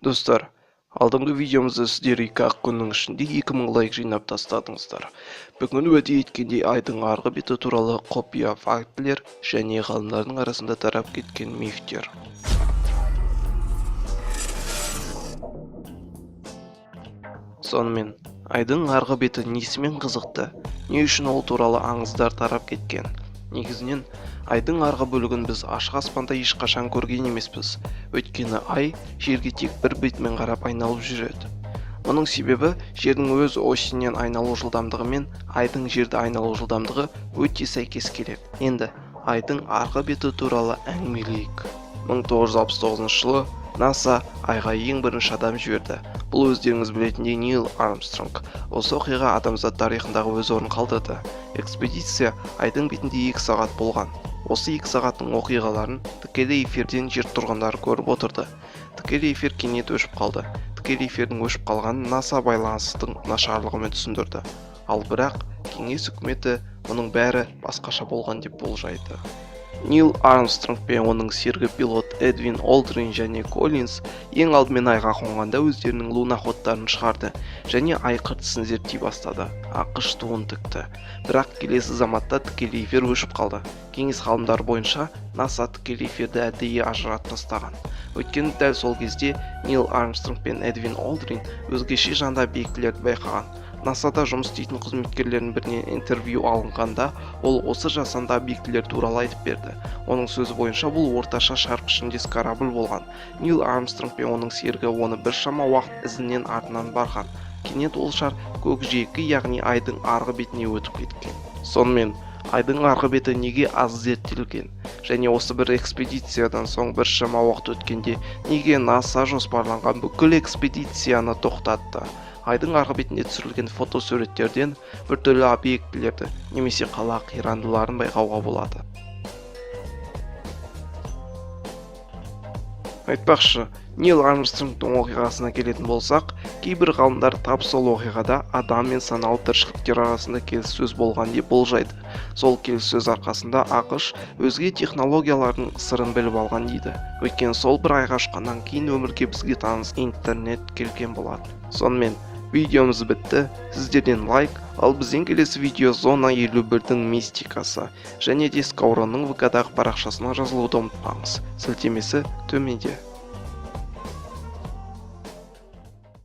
Достар, алдыңғы видеомызда сіздер 2-ақ күннің ішінде 2000 лайк жинап тастадыңыздар. Бүгін уәде еткендей айдың арғы беті туралы құпия фактілер және ғалымдардың арасында тарап кеткен мифтер. Сонымен, айдың арғы беті несімен қызықты? Не үшін ол туралы аңыздар тарап кеткен? Негізінен, айдың арғы бөлігін біз ашық аспанда ешқашан көрген емеспіз. Өйткені ай жерге тек бір бетімен қарап айналып жүреді. Мұның себебі жердің өз осінен айналу жылдамдығы мен айдың жерді айналу жылдамдығы өте сәйкес келеді. Енді айдың арғы беті туралы әңгімелейік. 1969 жылы НАСА айға ең бірінші адам жіберді. Бұл өздеріңіз білетіндей Нил Армстронг. Осы оқиға адамзат тарихындағы өз орнын қалдырды. Экспедиция айдың бетінде 2 сағат болған. Осы 2 сағаттың оқиғаларын тікелей эфирден жер тұрғындары көріп отырды. Тікелей эфир кенет өшіп қалды. Тікелей эфирдің өшіп қалғанын НАСА байланыстың нашарлығымен түсіндірді. Ал бірақ кеңес үкіметі мұның бәрі басқаша болған деп болжайды. Нил Армстронг пен оның серігі пилот Эдвин Олдрин және Коллинз ең алдымен айға қонғанда өздерінің луноходтарын шығарды және ай қыртысын зерттей бастады. АҚШ туын тікті. Бірақ келесі заматта тікелей эфир өшіп қалды. Кеңес ғалымдары бойынша НАСА тікелей эфирді әдейі ажыратып тастаған. Өйткені дәл сол кезде Нил Армстронг пен Эдвин Олдрин өзгеше жанды объектілерді байқаған. НАСАда жұмыс істейтін қызметкерлердің бірінен интервью алынғанда, ол осы жасанды объектілер туралы айтып берді. Оның сөзі бойынша бұл орташа шар пішіндес корабль болған. Нил Армстронг пен оның серігі оны біршама уақыт ізінен артынан барған. Кенет ол шар көкжиекке, яғни айдың арғы бетіне өтіп кеткен. Сонымен, айдың арғы беті неге аз зерттелген? Және осы бір экспедициядан соң біршама уақыт өткенде неге НАСА жоспарланған бүкіл экспедицияны тоқтатты? Айдың арғы бетінде түсірілген фотосуреттерден біртүрлі объектілерді немесе қала қирандыларын байқауға болады. Айтпақшы, Нил Армстронгтың оқиғасына келетін болсақ, кейбір ғалымдар тап сол оқиғада адам мен саналы тіршіліктер арасында келіссөз болған деп болжайды. Сол келіссөз арқасында АҚШ өзге технологиялардың сырын біліп алған дейді. Өйткені сол бір айға ұшқаннан кейін өмірге бізге таныс интернет келген болатын. Сонымен, видеомыз бітті. Сіздерден лайк, ал бізден келесі видео Зона 51-дің мистикасы және де Скауронның ВК-дағы парақшасына жазылуды ұмытпаңыз. Сілтемесі төменде.